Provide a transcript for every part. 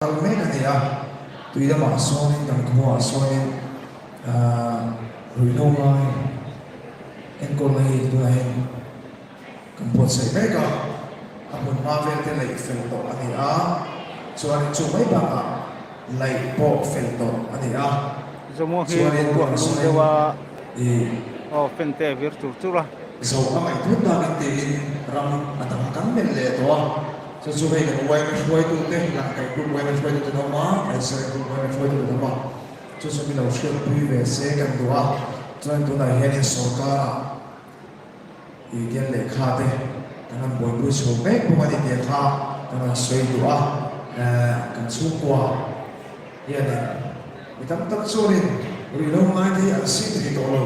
Kal mek a ni a, tui lamah sawnin kan khuaah sawnin ruihhlo ngai enkawlna hi tunah hian kan buatsaih mek a, a hmun hma vel te laih fel tawh a ni a, chuanin chu mai bakah laih pawh fel tawh a ni a, Zomuang hi chuanin boruak tunah a lum sawnin deuh a, ih. aw fan te a vir tur tur a. Zo a ngaih thut dakin tiin ram a dang kan melh leh tawh a. Chu chu hei kan yma hruaitute, Langkaih Group yma hruaitute an awm a, Kaisari Group yma hruaitute an awm a. Chu chu mi lo hriatpui ve se kan duh a. Chuan tunah hianin sorkarah ih tian lehkha te kan rawn buaipui chho mek bawk a ni tih kha kan rawn sawi duh a. Eh, kan chhungkua hianin mi tam tak chuanin ruihhlo ngaite hi an sim thei tawh lo.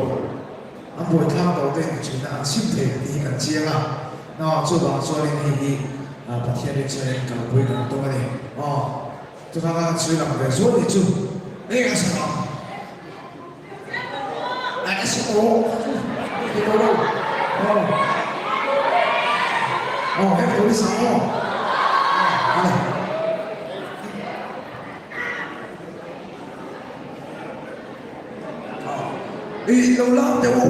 An buaithlak tawh te ni thin a, an sim thei tih hi kan chiang a. Aw, chuvang chuanin hei hi Pathian rinchhanin kalpui kan tum a ni. Aw, chuvanga kan sawi lang ve zual ni chu eng a sa ang? Ai a sa tawh, ti tawh lo. Aw, aw, heng tur i sa aw. Aw, ale. I lo lam teh u.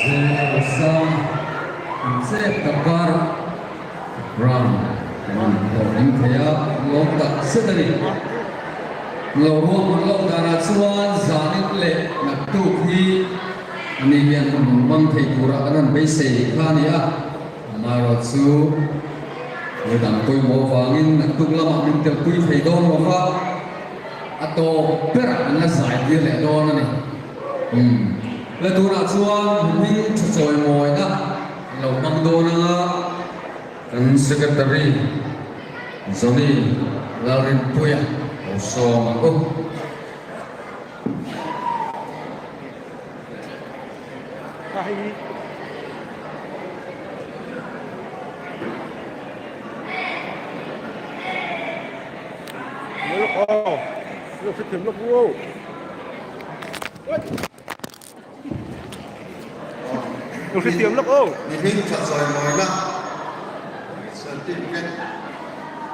Zero sang an chep tak karah round an hlawhtling thei a, lawm tak zet a ni. Lo ruahman loh danah chuan zanin leh naktuk hi ani hian hun rawn hmang thei turah kan rawn beisei kha a ni a, amaherawhchu thil dang pawimawh avangin naktuk lamah min telpui thei dawn lo va, a tawp berah an la zai tir leh dawn a ni. Umm, la tunah chuan hming tha chawimawina lo hmang dawn anga kan Secretary Johnny Lalrinpuia lo sawm ang u. Mihring tha chawimawina certificate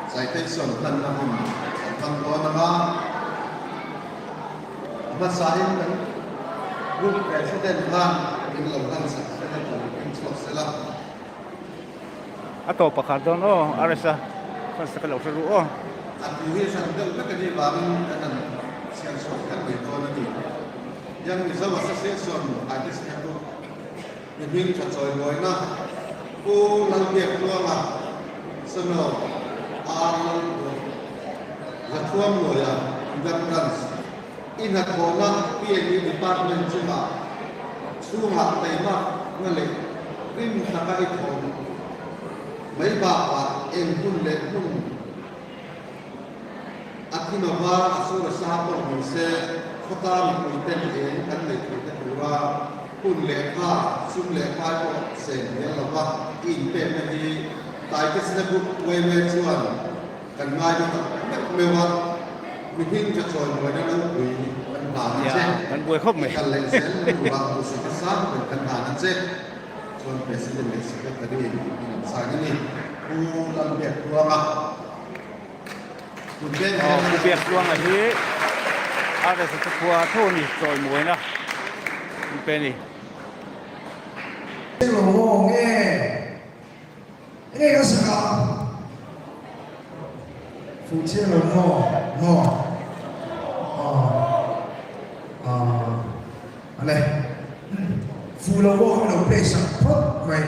citation hlanna hun an hmang dawn ang a, a hmasain kan group president khan min lo hlan sak sela tur in chhuak sela. A tawp pakhat dawn aw RSa fans te ka lo hre ruh aw. A thu hi hran deuh vek a nih vangin kan han chhiar chhuak kher mai dawn a ni. Young Mizo Association Artist Network mi hming tha chawi buaina Pu Lalbiaktluanga Samuel R. Lalbuai Zathuamluaia Tuilam Branch i hnathawhna PNE Department chungah chhungah teimakna leh rim taka i thawm mai bakah eng hmun leh hmun a thim a var a sur a sa pawh ni se khawta mipui ten eng kan nei thei te tura hun leh tha sum leh pai pawh sen hmel lova i inpekna hi Taitesna Group yma chuan Kan ngai na tak meuh meuh a, mihring tha chawi buaina ropui kan hlan a che. Kan buai khawp mai. I kal leh zel na tura duhsakna sang ber kan hlan a che. Chuan President leh Secretary in an sign a ni. Pu Lalbiaktluanga. Tun veng hian Pu Biaktluanga hi RSS khua tho a ni, chawi muaina an pe a ni. Eng lo maw nge? Enge ka sak a? Fuh chiang lo maw? Maw? Aw. Aw. Ale. Fuh lo maw kha min lo play sak phawt mai.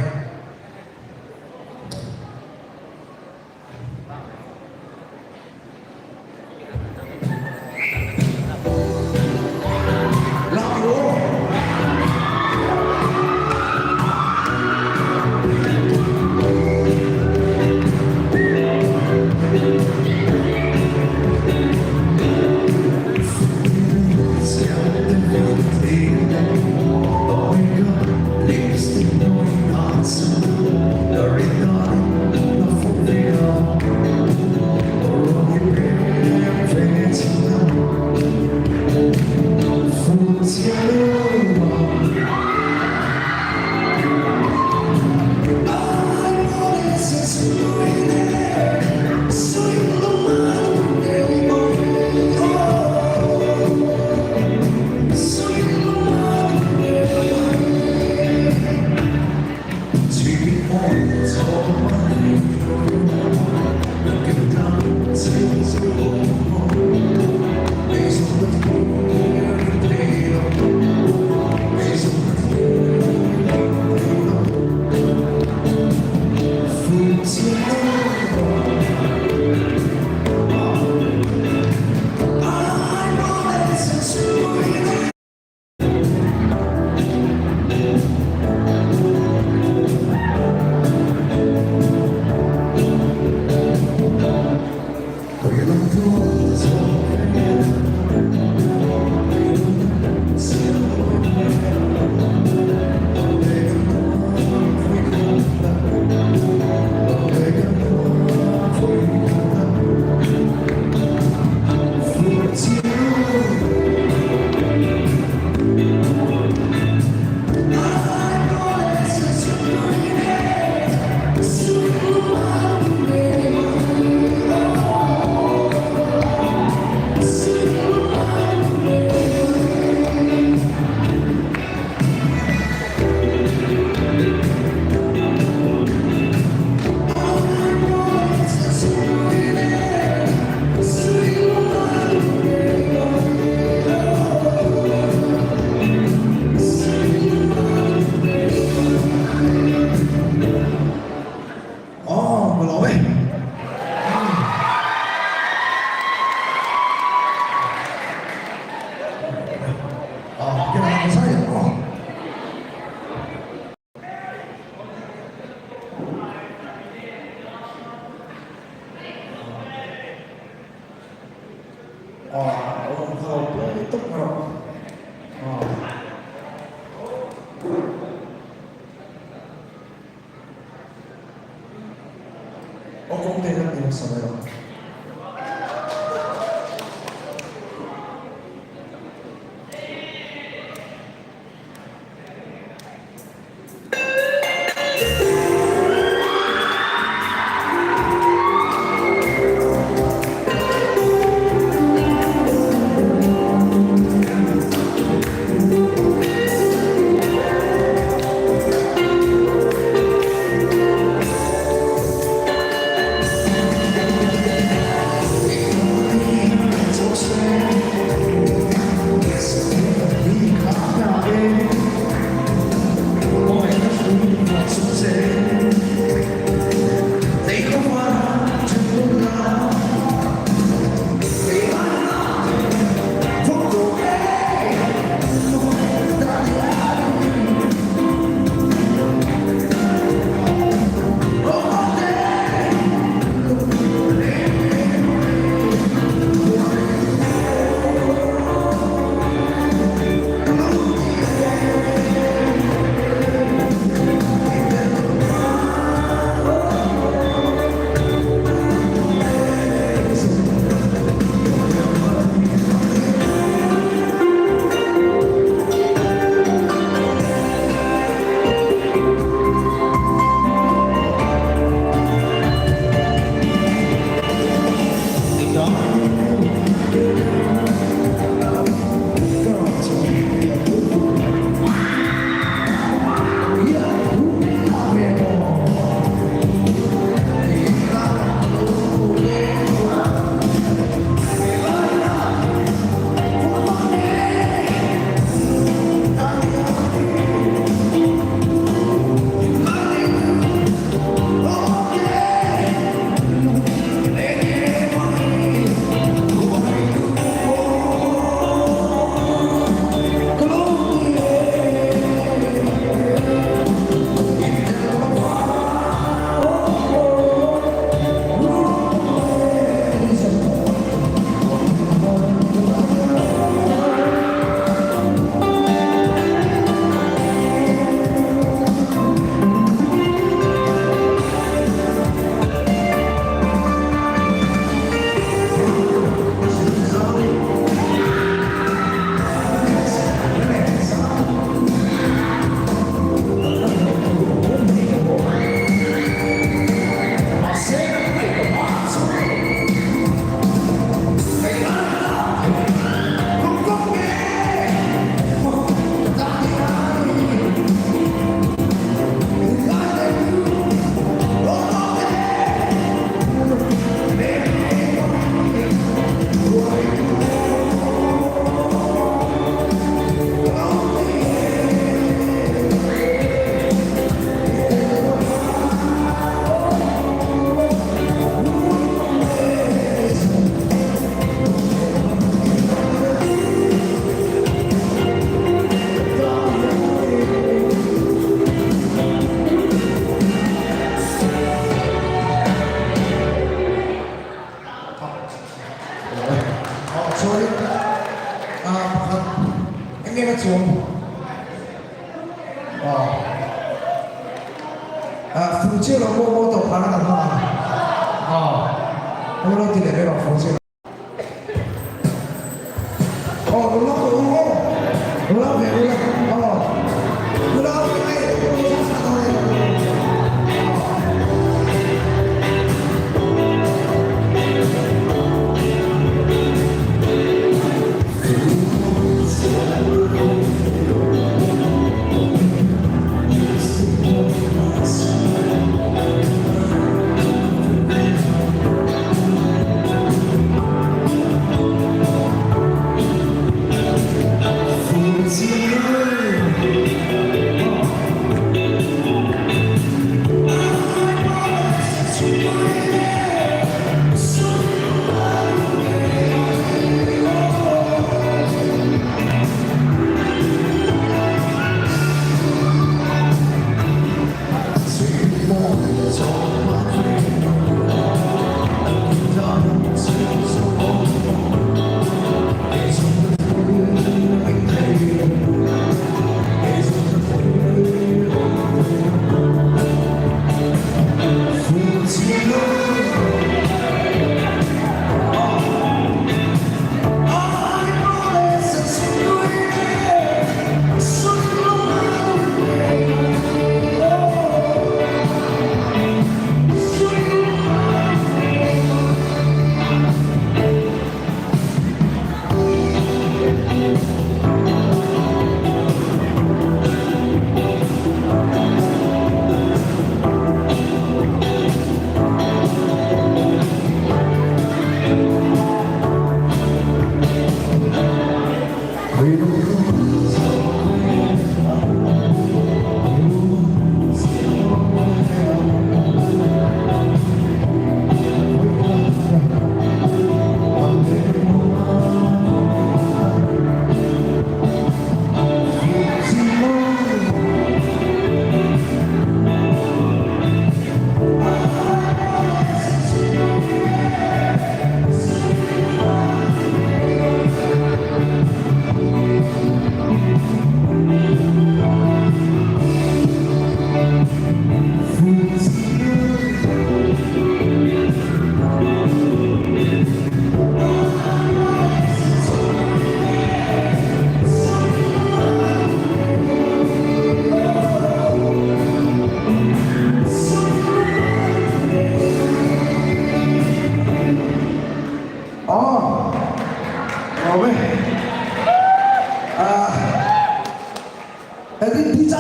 Aw kawng te kan ti hmasa mai ang. Chuanin pakhat eng nge ka chuang fu chiah lo pawh motor khan a kan hmang ang a lo ti leh vel ang fu chiah. Aw nula ka u aw nula ve ula aw nula ve ai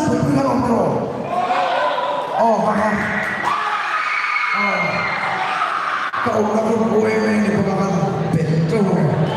pui pui kan awm tiraw? Aw ha ha. Aw. Ka awmna group YMA ni bawk a kan bet teuh ang e.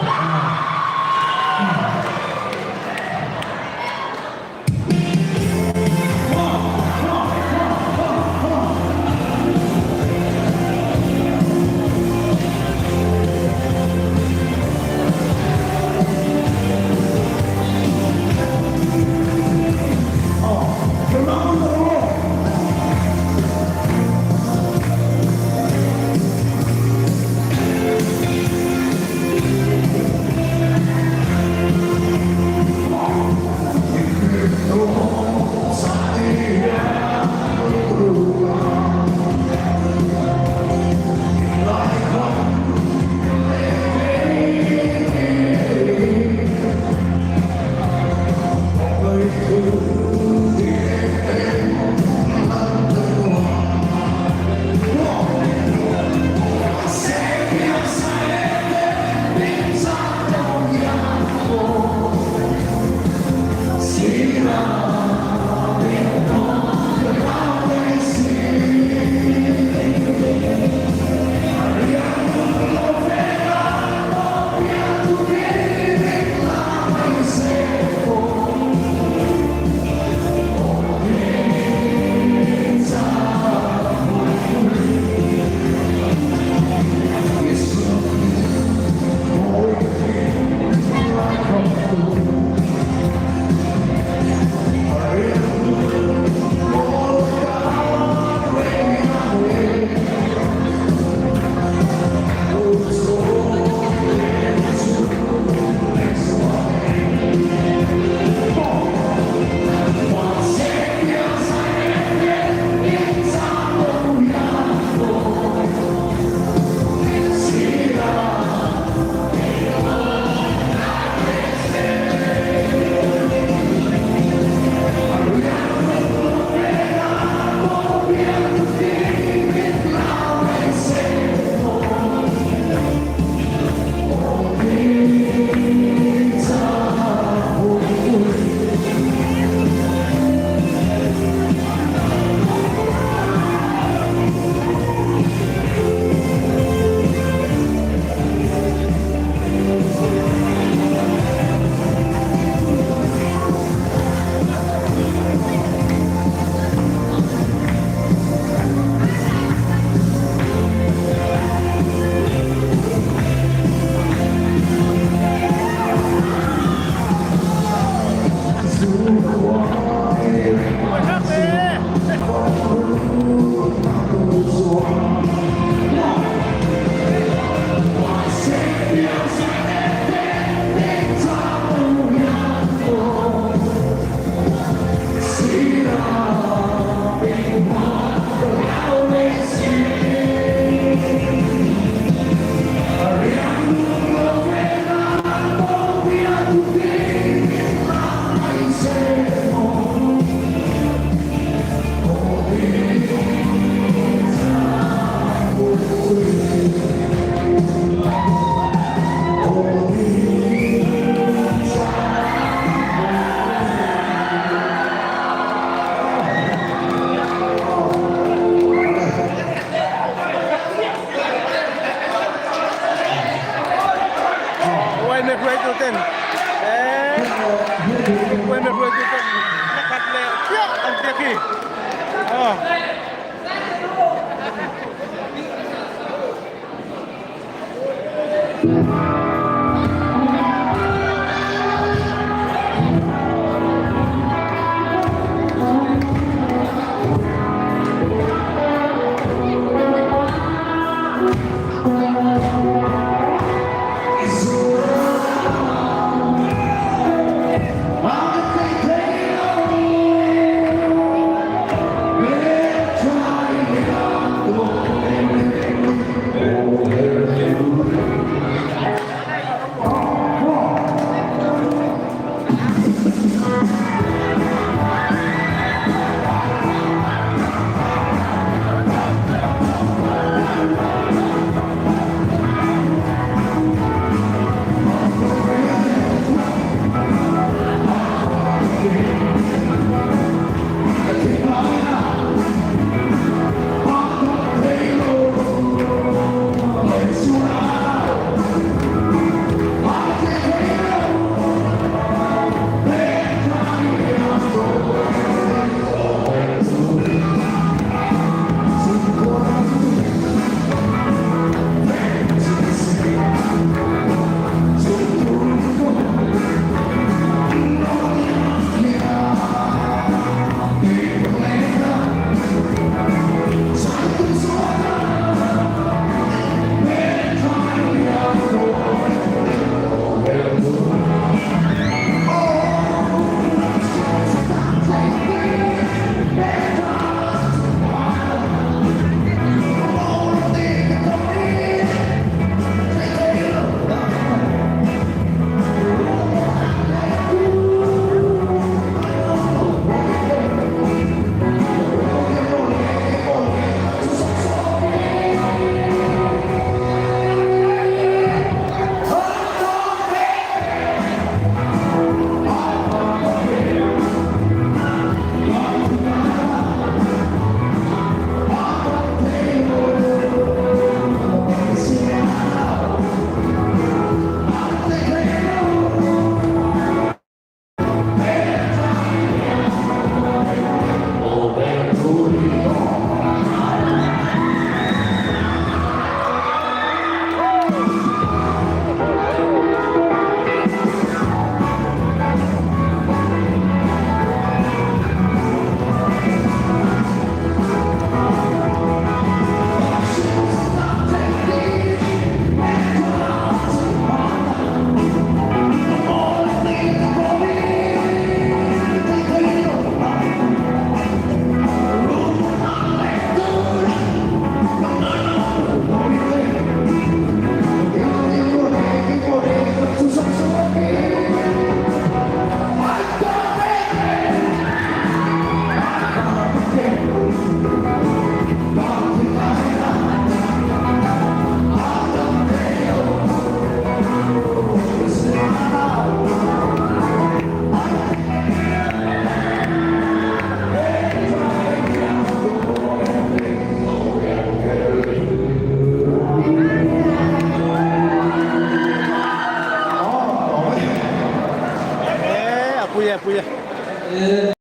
Uaime hruaitu ten Uaime hruaitu ten pakhat leh chiah an tia khi. Aw. Pui e, pui e.